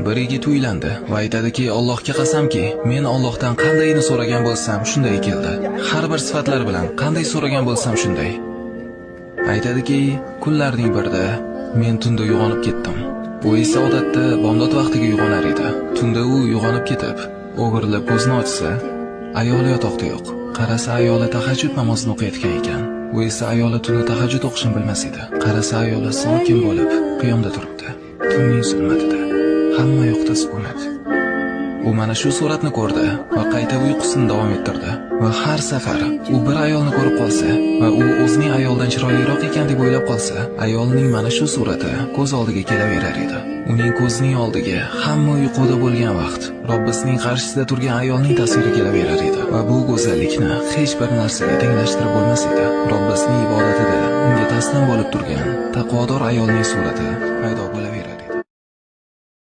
Bir yigit uylandi va aytadiki, Allohga qasamki, men Allohdan qandayini so'ragan bo'lsam, shunday keldi. Har bir sifatlar bilan qanday so'ragan bo'lsam, shunday. Aytadiki, kunlarning birida men tunda uyg'onib ketdim. U esa odatda bomdod vaqtiga uyg'onar edi. Tunda u uyg'onib ketib, o'girilib ko'zini ochsa, ayoli yotoqda yo'q. Qarasa, ayoli tahajjud namozini o'qiyotgan ekan. U esa ayoli tunda tahajjud o'qishini bilmas edi. Qarasa, ayoli sokin bo'lib qiyomda turibdi. Tunning zulmatida. Hamma yoqda sukunat. U mana shu suratni ko'rdi va qayta uyqusini davom ettirdi. Va har safar u bir ayolni ko'rib qolsa va u o'zining ayoldan chiroyliroq ekan deb o'ylab qolsa, ayolning mana shu surati ko'z oldiga kelaverar edi. Uning ko'zining oldiga hamma uyquda bo'lgan vaqt Robbisining qarshisida turgan ayolning tasviri kelaverar edi va bu go'zallikni hech bir narsaga tenglashtirib bo'lmas edi. Robbisining ibodatida unga taslim bo'lib turgan taqvodor ayolning surati paydo bo'laveradi.